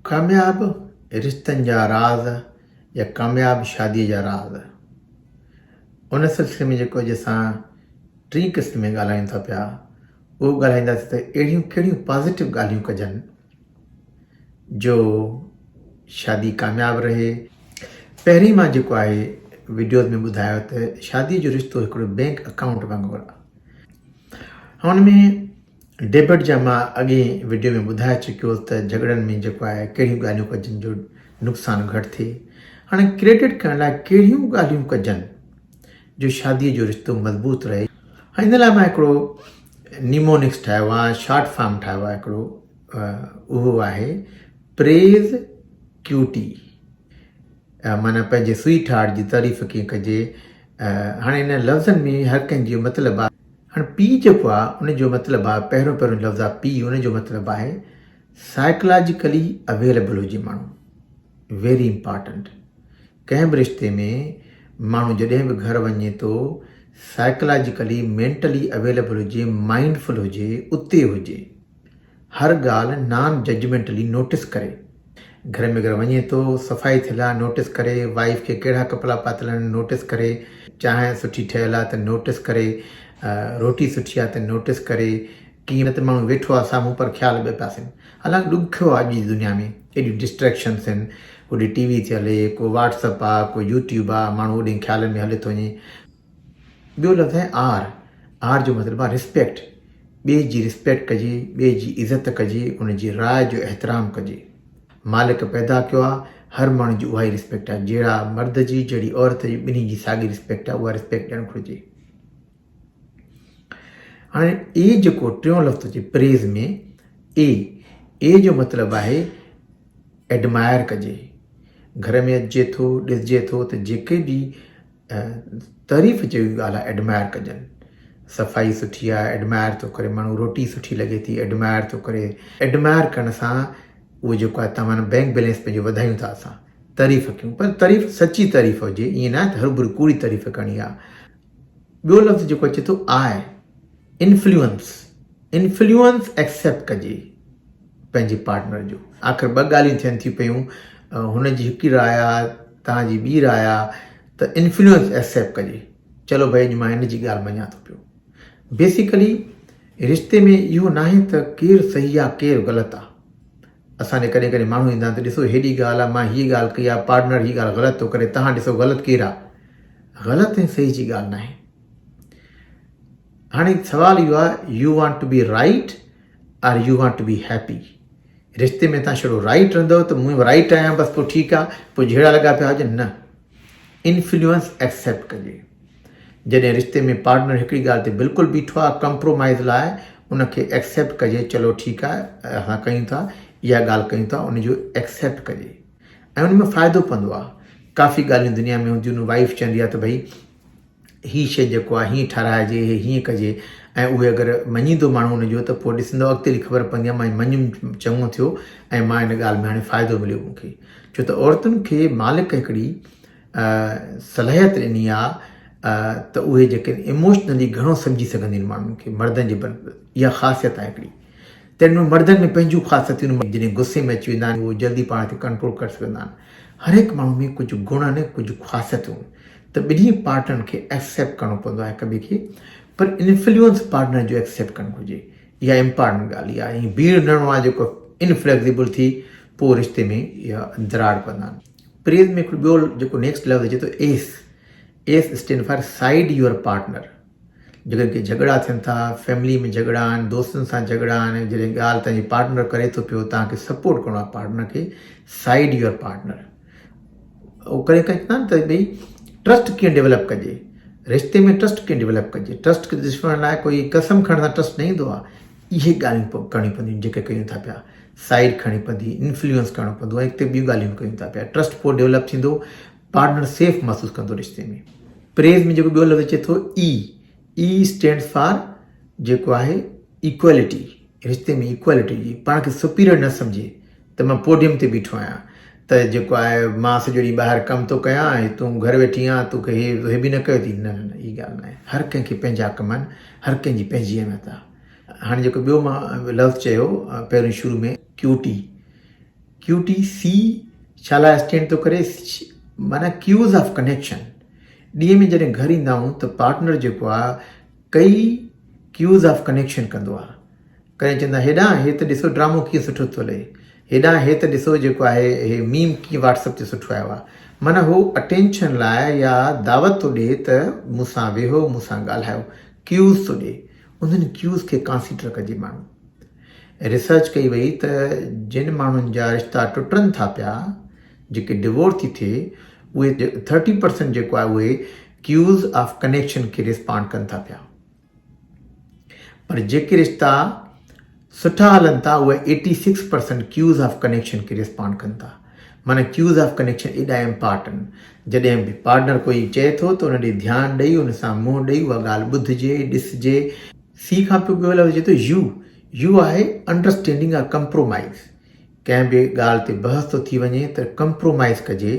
ڪامياب رشتن جا راز يا ڪامياب شاديء جا راز ان سلسلي ۾ جيڪو اڄ اسان ٽين قسط ۾ ڳالهايون ٿا پيا اهو ڳالهائينداسين ته اهڙيون ڪهڙيون پازيٽو ڳالهيون ڪجن جو شادي ڪامياب رهي. پهرين مان جيڪو آهي وڊيوز ۾ ٻڌايو ته شادي جو رشتو هڪڙو بينڪ اڪائونٽ وانگر آهي. هن ۾ ڊيبٽ جا مان اڳئين وڊيو ۾ ٻڌائي چڪيو هوس ته جهڳڙن ۾ جيڪو آهي ڪهڙيون ڳالهيون ڪجن جو نقصان گهٽ ٿئي. هاڻي ڪريڊٽ ڪرڻ لاء ڪهڙيون ڳالهيون ڪجن جو شادي جو رشتو مضبوط رهي. ان لاء مان هڪڙو نيمونڪس ٺاهيو آهي، شارٽ فارم ٺاهيو آهي هڪڙو اهو آهي پريز ڪيوٽي معنيٰ پنهنجي سوئيٽ هارٽ جي تعريف ڪيئن ڪجي. هاڻي ان لفظن ۾ هر ڪنهن جو مطلب آهي. هاڻي پي جيڪو آهي ان جو مطلب آهي پهريون پهريون لفظ آهي پي ان جو مطلب آهي سائيڪلاجيڪلي اويليبل هجي ماڻهو ويري امپارٽنٽ ڪنهن به رشتي ۾ ماڻهو جڏهن به گهر وڃي ٿو سائيڪلاجيڪلي مينٽلي اويليبل هجي مائنڊ فل هجي اتي هجي هر ڳالهه نان ججمينٽلي نوٽس ڪري. گهر ۾ اگر وڃي ٿو صفائي ٿيل آ نوٽس ڪري، وائيف کي ڪهڙا ڪپڙا پاتل آهن نوٽس ڪري، چانهه سٺي ٺهيل آ ته نوٽس ڪري، روٽي سٺي آ ته نوٽس ڪري، ڪيئن نه ته ماڻهو ويٺو آ سامهون پر خيال ٻئي پاسي. حالانڪ ڏکيو آ اڄ جي دنيا ۾ ايڏيون ڊسٽريڪشنس آهن، هوڏي ٽي وي ٿي هلي، ڪو واٽس اپ آ، ڪو يوٽيوب آ، ماڻهو اوڏي خيالن ۾ هلي ٿو وڃي. ٻيو لفظ آهي آر، آر جو مطلب آهي ريسپيڪٽ، ٻئي جي ريسپيڪٽ ڪجي، ٻئي جي عزت ڪجي، ان جي راء جو احترام ڪجي. مالڪ پيدا ڪيو آهي، هر ماڻهو جي اها ئي ريسپيڪٽ آهي، جهڙا مرد جي جهڙي عورت جي ٻنهي جي ساڳي ريسپيڪٽ آهي، اها ريسپيڪٽ ڏيڻ گهرجي. هاڻي اي جيڪو ٽيون لفظ اچي پريز ۾ اي، اي جو مطلب آهي ايڊمائر ڪجي. گهر ۾ اچجي ٿو، ڏسجي ٿو ته جيڪي به تعريف جهڙي ڳالهه آهي ايڊمائر ڪجن. صفائي سٺي آهي ايڊمائر ٿو ڪري ماڻهو روٽي سٺي لڳي ٿي ايڊمائر ٿو ڪري. ايڊمائر ڪرڻ سان اهو جيڪو آهي توهان بينڪ بيلنس پنهنجو وڌايون ٿا اسان تعريف ڪيون پر تعريف سچي تعريف هجي ائين نه آهي ته هربرو ڪوڙي تعريف ڪرڻي آهي. ٻيو لفظ جيڪو اچي ٿو آء انفلوئنس انفلوئنس ايڪسيپٽ ڪجي پنهنجي پارٽنر جو. آخر ٻه ڳالهيون ٿين ٿيون پيون هن جي هڪ راء آهي توهان جي ٻي راء آهي ته انفلوئنس ايڪسيپٽ ڪجي چلو ڀئي اڄ مان هن جي ڳالهه مڃان ٿو پيو. بيسيڪلي رشتي ۾ اهو ناهي ته ڪير صحيح آهي ڪير غلط آهي. اسان ڏي ڪڏهن ڪڏهن ماڻهو ايندا آهن ته ڏسو هيڏي ڳالهه آهي مان هيء ڳالهه ڪئي آهي پارٽنر هي ڳالهه غلط ٿو ڪري توهان ڏسو غلط ڪير آهي. غلط ۽ صحيح جي ڳالهه ناهي. هاڻي سوال اهو آهي you want to be right or you want to be happy. رشتي ۾ تان شروع رائيٽ رهندو ته مون رائيٽ آهيان بس پوء ٺيڪ آهي پوء جهيڙا لڳا پيا هجن نه انفلوئنس ايڪسيپٽ ڪجي جڏهن رشتي ۾ پارٽنر هڪڙي ڳالهه تي بلڪل بيٺو آهي ڪمپرومائز لاء ان کي ايڪسيپٽ ڪجي چلو ٺيڪ آهي اسان ڪيون ٿا اها ڳالهه ڪيون ٿا ان جو ايڪسيپٽ ڪجي ۽ ان ۾ فائدو پوندو آهي ڪافي ڳالهيون دنيا ۾ هونديون آهن وائيف چوندي آهي ته ڀئي هي شيء جيڪو آهي هيئن ٺهرائجي، هي هيئن ڪجي ۽ اهي اگر مڃيندو ماڻهو ان جو ته پوء ڏسندو اڳتي هلي خبر پوندي آهي مان مڃيم چڱو ٿيو ۽ مان ان ڳالهه ۾ هاڻي فائدو مليو مون کي ڇو ته عورتن کي مالڪ هڪڙي صلاحيت ڏني آهي ته اهي جيڪي ايموشنلي گهڻو سمجهي سگهنديون آهن ماڻهن کي مردن جي بنسبت اها خاصيت آهي هڪڙي تنهن ۾ مردن ۾ پنهنجون خاصيتون آهن جڏهن غصي ۾ اچي ويندا آهن اهي جلدي پاڻ تي ڪنٽرول ڪري سگهندا آهن هر هڪ ماڻهو ۾ ڪجهه گڻ آهن ڪجهه خاصيتون ته ٻنهي پارٽنرن کي ايڪسيپٽ ڪرڻو پوندو آهي هڪ ٻئي کي پر انفلوئنس پارٽنر جو ايڪسيپٽ ڪرڻ گهرجي اها امپارٽنٽ ڳالهه آهي ائين بيڙ نه هڻڻو آهي جيڪو انفليڪزيبل ٿي پوء رشتي ۾ اها دراڙ پوندا آهن. پريز ۾ هڪڙو ٻيو جيڪو نيڪسٽ لفظ اچي ٿو S S stand for side your partner جيڪڏهن ڪي جهڳڙا ٿين ٿا فيملي ۾ جهڳڙا آهن دوستن سان جهڳڙا آهن جڏهن ڳالهه تنهنجي پارٽنر ڪري ٿو پيو توهان کي سپورٽ ڪرڻو آهي پارٽنر کي سائيڊ your partner اهو ڪڏهن ڪڏهن چوندا آهن ته ڀئي ٽرسٽ ڪيئن ڊيولپ ڪجي رشتي ۾ ٽرسٽ ڪيئن ڊيولپ ڪجي ٽرسٽ کي ڏسڻ لاء ڪوئي قسم کڻڻ سان ٽرسٽ نه ايندو آهي اهي ڳالهيون ڪرڻيون پونديون جيڪي ڪيون ٿا پيا سائيڊ کڻڻي پوندي انفلوئنس ڪرڻو پوندو ۽ اڳتي ٻيون ڳالهيون ڪيون ٿا پيا ٽرسٽ پوء ڊيولپ ٿيندو پارٽنر سيف محسوس ڪندو رشتي ۾. پريز ۾ جيڪو ٻيو لفظ اچي ٿو اي، E stands for جيڪو آهي ايڪوالٽي، رشتي ۾ ايڪوالٽي جي پاڻ کي سپيريئر نه سمجهي ته مان پوڊيم تي بيٺو آهيان ته جيڪو آهي مان سڄو ڏينهن ٻاهر ڪم ٿو ڪيان ۽ تون گهر ويٺي آن توکي هي هي به نه ڪيو اٿئي نه نه نه هي ڳالهه ناهي هر ڪنهن کي پنهنجا ڪم آهن هر ڪنهن جي پنهنجي اهميت آهي. هاڻي جيڪو ٻيو مان لفظ چيو پهريون شروع ۾ ڪيوٽي. ڪيو ٽي سي ڇا لاء اسٽينڊ ٿو ڪري معنيٰ ڪيوز آف ڪنيڪشن. ڏينهن ۾ جڏهن گهر ايندا آهيون ته پارٽنر جيڪو آهي ڪئي ڪيوز آف ڪنيڪشن ڪندو آهي. ڪڏهن چوندا هيڏانهن هي ته ڏسو ڊرامو ڪيئن سٺو ٿو هلي، هيڏانهن هي ته ڏسو جيڪو آهي هي ميم ڪيئن واٽس اپ تي سٺو آيو آهي. معنيٰ هو اٽينشن لاء يا دعوت ٿو ڏي ته مون سان ويهو مون سان ڳالهايو ڪيوز ٿو ڏي. انهن ڪيوز کي ڪانسيڊر ڪجي ماڻهو. ريسرچ ڪئي وئي ته جن ماڻهن جا رشتا ٽٽن ٿا پيا جيڪي ڊوورس ٿي ٿئي اهي ٿرٽي پرسنٽ جيڪو آهي اهي ڪيوز آف ڪنيڪشن کي ريسپانڊ ڪن ٿا پيا پر جيڪي رشتا سٺا هلن ٿا اهي 86% ڪيوز آف ڪنيڪشن کي ريسپانڊ ڪن ٿا معنی ڪيوز آف ڪنيڪشن ايڏا امپارٽنٽ جڏهن به پارٽنر ڪوئي چئي ٿو ته ان ڏي ڌيان ڏئي ان سان منهن ڏئي اها ڳالهه ٻڌجي ڏسجي. سي کان پوء ٻيو لفظ اچي ٿو يو. يو آهي انڊرسٽينڊنگ آر ڪمپرومائيز. ڪنهن به ڳالهه تي بحث ٿو ٿي وڃي ته ڪمپرومائيز ڪجي،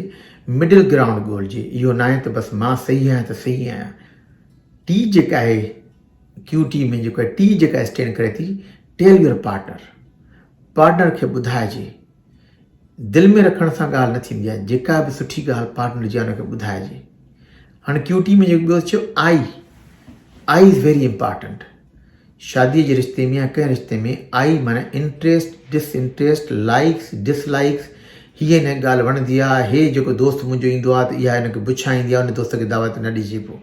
مڊل گرائونڊ ڳولجي، اهو ناهي ته بس مان صحيح آهيان ته صحيح آهيان. ٽي جيڪا آهي ڪيو ٽي ۾ جيڪو آهي ٽي جيڪا اسٽينڊ ڪري ٿي ٽيل your partner, partner کي ٻڌائجي. دل ۾ رکڻ سان ڳالهه نه ٿيندي آهي، جيڪا به سٺي ڳالهه پارٽنر جي آهي ان کي ٻڌائجي. هاڻي ڪيو ٽي ۾ جيڪو ٻيو ٿيو آئي، آئي is very important. شادي جي رشتي ۾ يا ڪنهن رشتي ۾ آئي معنی interest, disinterest, likes, dislikes, هي هن کي ڳالهه وڻندي آهي، هي جيڪو دوست منهنجو ايندو آهي ته اها هن کي بڇائيندي آهي، ان دوست کي دعوت نه ڏجي پوء.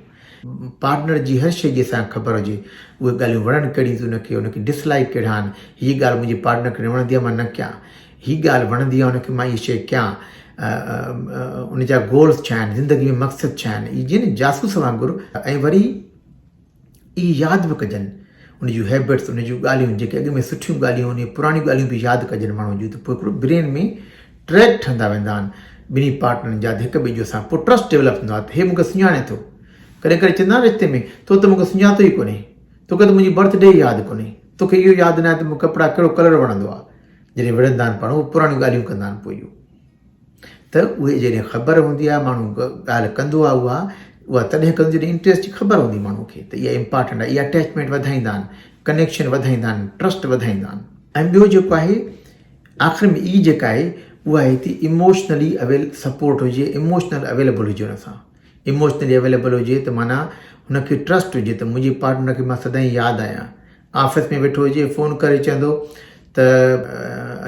پارٽنر جي هر شيء جي اسان کي خبر هجي، اهي ڳالهيون وڻن ڪهڙيون ٿيون ان کي، ان کي ڊس لائيڪ ڪهڙا آهن، هيء ڳالهه منهنجي پارٽنر کي نه وڻندي آهي مان نه ڪيان، هي ڳالهه وڻندي آهي ان کي مان هيء شيء ڪيان، ان جا گولز ڇا آهن، زندگي ۾ مقصد ڇا آهن، اهي جيئن نه جاسوس وانگر ۽ وري اهي ياد به ڪجن، ان جون هيبٽس، ان جون ڳالهيون جيڪي اڳ ۾ سٺيون ڳالهيون ان پراڻيون ڳالهيون به ياد ڪجن ماڻهو جون ته پوء هڪڙو برين ۾ ٽريڪ ٺهندا ويندا آهن ٻنهي پارٽنرن جا ته هڪ ٻئي جو سان پوء ٽرسٽ ڊيولپ ٿيندو آهي ته هي مون کي سڃاڻي ٿو. ڪڏهن ڪڏهن چوندا آهن رشتي ۾ تو ته مون کي سڃاتو ئي ڪونهي، توکي ته منهنجي برٿ ڊي ياد ڪونهي، توکي اهو ياد ناهي ته مون کي ڪپڙا ڪهڙو ڪلر وڻندو آهي. جڏهن وڙهندا آهن پاڻ اهي پراڻيون ڳالهيون ڪندا آهن پوء اهو ته اهي جڏهن خبر هوندي آهي ماڻهو ڳالهه ڪندو آهي اها اها تڏهن ڪندو جڏهن انٽريسٽ جي خبر هوندي ماڻهو کي ته اها امپارٽنٽ آهي اها اٽيچمينٽ وڌائيندا آهن ڪنيڪشن وڌائيندا آهن ٽرسٽ وڌائيندا آهن. ۽ ٻيو جيڪو آهي آخر ۾ اي جيڪا آهي اها آهي ته ايموشنلي اويل سپورٽ هجي ايموشنل اويليبل هجي ان سان ايموشنلي اويليبل هجي ته معنيٰ هن کي ٽرسٽ هجي ته منهنجي پارٽنر کي مان سدائين ياد آهيان آفيس ۾ ويٺو هجي فون ڪري چوندو ته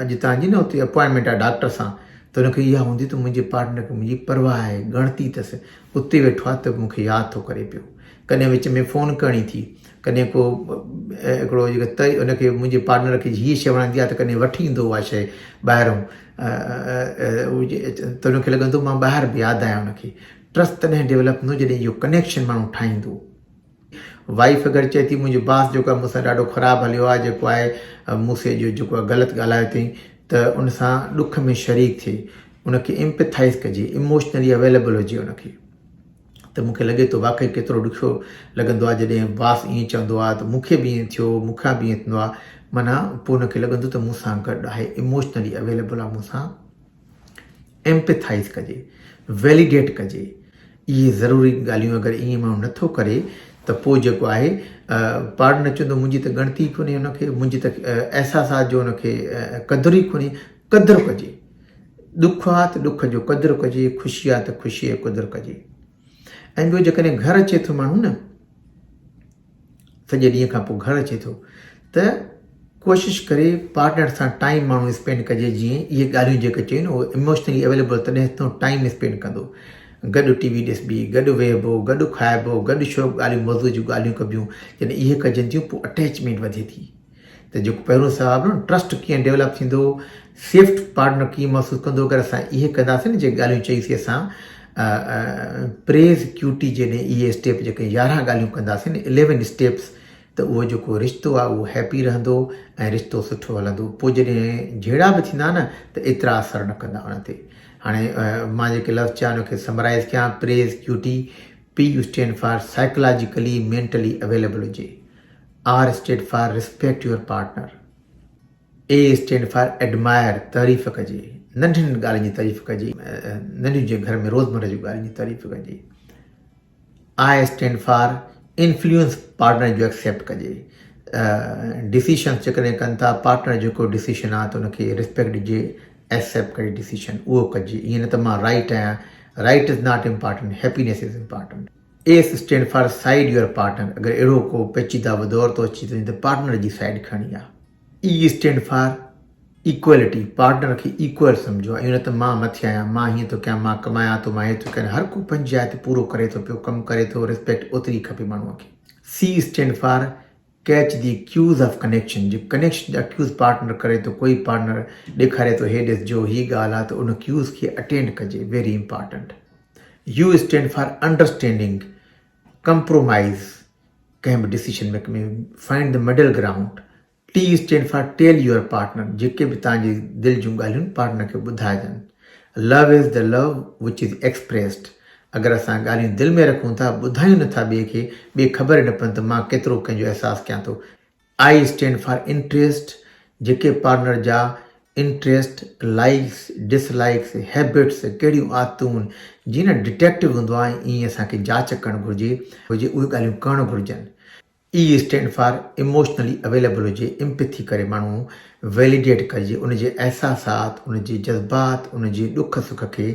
اڄ تان جي نه اتي اپوائنٽمينٽ آهي ڊاڪٽر سان ته هن کي اها هوندي ته منهنجي پارٽنر کي منهنجي پرواهه آهي ڳڻتي اٿس اتي ويٺو آهي ته مون کي ياد ٿو ڪري پيو ڪڏهن وچ ۾ فون ڪرڻي ٿي ڪڏهن ڪو هڪڙو جيڪو تئي ان کي منهنجي پارٽنر کي هيء شيء وڻندي آهي ته ڪڏهن وٺي ايندو اها شيء ٻاهرون ته ان کي لڳندو مان ٻاهر به ياد آهيان ان کي ٽرسٽ تڏهن ڊيولپ ٿيندو جڏهن اهو ڪنيڪشن ماڻهو ٺاهيندو. وائيف اگر چئي ٿي منهنجو باس جيڪو آهي مون سان ڏاڍو خراب هليو آهي جيڪو آهي مون سي جو جيڪو آهي غلط ڳالهايو اٿئي ته ان سان ڏک ۾ شريڪ ٿئي ان کي امپٿائز ڪجي اموشنلي اويليبل هجي ان کي ته مون کي لڳي ٿو واقعي ڪيترو ڏکيو لڳندو آهي جڏهن باس ائين چوندو آهي ته مون کي به ائين ٿيو مون کان به ائين ٿيندو آهي معنيٰ پوء ان کي لڳندو ته مون سان گڏ آهي اموشنلي اويليبل آهي مون سان ايمپٿائز ڪجي ويليڊيٽ ڪجي اهي ضروري ڳالهيون اگر ائين ماڻهو نٿو ڪري ته پوء جيڪو آهي پارٽنر چوندو منهنجي ته ڳڻتي ئي ڪونهي ان کي منهنجي ته احساسات جو ان کي قدر ئي ڪونهي قدر ڪجي ڏک آ ته ڏک جو قدر ڪجي خوشي آ ته خوشي جو قدر ڪجي ۽ ٻيو جيڪڏهن گهر اچي ٿو ماڻهو نه سڄي ڏينهن کان پوء گهر اچي ٿو ته ڪوشش ڪري پارٽنر سان ٽائيم ماڻهو اسپينڊ ڪجي جيئن اهي ڳالهيون جيڪي چيون نه اهي اموشنلي اويليبل تڏهن ٿو ٽائيم اسپينڊ ڪندو گڏ ٽي وي ڏسبي گڏ ويهبو گڏ کائبو گڏ شوق ڳالهيون موضوع جون ڳالهيون ڪبيون جڏهن اهي ڪجن ٿيون پوء اٽيچمينٽ وڌي ٿي ته جيڪو پهريون سوال هو نه ٽرسٽ ڪيئن ڊيولپ ٿيندو سيفٽ پارٽنر ڪيئن محسوس ڪندو اگر اسان اهي ڪنداسين نه جيڪي ڳالهيون چئيسين اسان پريز ڪيوٽي جڏهن اهي اسٽيپ جيڪي 11 ڳالهيون ڪنداسين نه 11 اسٽيپس ته اهو جيڪو رشتو آهي اهو هيپي رهندو ۽ رشتو سٺو هلندو پوء جڏهن جهيڙا به ٿيندا نه ته ايترا اثر نه ڪندا ان تي هاڻي مان جيڪي لفظ چيا ان کي سمرائز ڪيان praise cutie P stand for psychologically mentally available هجي R stand for respect your partner, A stand for admire تعريف ڪجي، ننڍين ڳالهين جي تعريف ڪجي، ننڍيون جيئن گهر ۾ روزمره جون ڳالهين جي تعريف ڪجي. I stand for influence partner جو ايڪسيپٽ ڪجي، ڊسيشنس جيڪڏهن ڪن ٿا پارٽنر جو ڪو ڊسيشن آهي ته ان کي ريسپيڪٽ ڏجي. ايڪسيپٽ ڪري ڊسيشن اهو ڪجي ائين نه ته مان رائيٽ آهيان right is not important happiness is important. S stand for side your partner اگر اهڙو ڪو پيچيده دور ٿو اچي ٿو وڃي ته پارٽنر جي سائيڊ کڻڻي آهي. اي اسٽينڊ فار ايڪوئلٽي پارٽنر کي ايڪوئل سمجهو ائين نه ته مان مٿي آهيان مان هيئن ٿو ڪيان مان ڪمايان ٿو مان هي ٿو ڪيان هر ڪو پنهنجي جاء تي پورو ڪري ٿو پيو ڪم ڪري ٿو ريسپيڪٽ اوتري کپي ماڻهو کي. C stand for catch the cues of connection جي ڪنيڪشن جا ڪيوز پارٽنر ڪري ٿو ڪوئي پارٽنر ڏيکاري ٿو هي ڏسجو هي ڳالهه آهي ته ان ڪيوز کي اٽينڊ ڪجي very important. U stand for understanding compromise ڪنهن به decision make ۾ find the middle ground T stand for tell your partner جيڪي به توهان جي دل جون ڳالهيون پارٽنر کي ٻڌائجن love is the love which is expressed اگر اسان ڳالهيون دل ۾ رکون ٿا ٻڌايون نٿا ٻئي کي ٻئي خبر ئي نه پون ته مان ڪيترو ڪنهن جو احساس ڪيان ٿو I stand for interest جيڪي پارٽنر جا interest, likes, dislikes, habits, ڪهڙيون عادتون، جيئن نه ڊٽيڪٽو هوندو آهي ائين اسان کي جاچ ڪرڻ گهرجي هجي اهي ڳالهيون ڪرڻ گهرجن. E stand for emotionally available هجي، امپٿي ڪري ماڻهو ويليڊيٽ ڪجي ان جي احساسات، ان جي جذبات، ان جي ڏک سک کي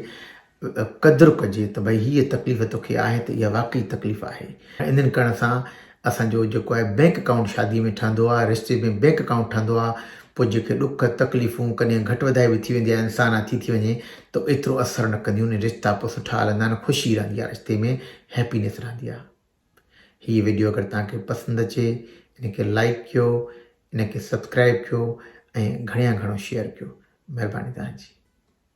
قدر ڪجي ته ڀئي هيء تڪليف توکي آهي ته اها واقعي تڪليف آهي. انهن ڪرڻ سان اسان جو جيڪو آهي بئنڪ اڪائونٽ شادي ۾ ٺهندو آهي، رشتي ۾ بئنڪ اڪائونٽ ٺهندو آهي، پوء جيڪي ڏک تڪليفون ڪڏهن گهٽ وڌائي به ٿي ويندي آهي انسان آهي ٿي ٿي وڃي ته ايترو اثر نه ڪنديون آهن رشتا پوء سٺا هلندا آهن خوشي رهندي آهي رشتي ۾ هيپينيس رهندي آهي. هي وڊيو اگر توهان کي پسند اچي ان کي لائيڪ ڪيو ان کي سبسڪرائيب ڪيو ۽ گهڻيان گهڻو شيئر ڪيو مهرباني توهان جي.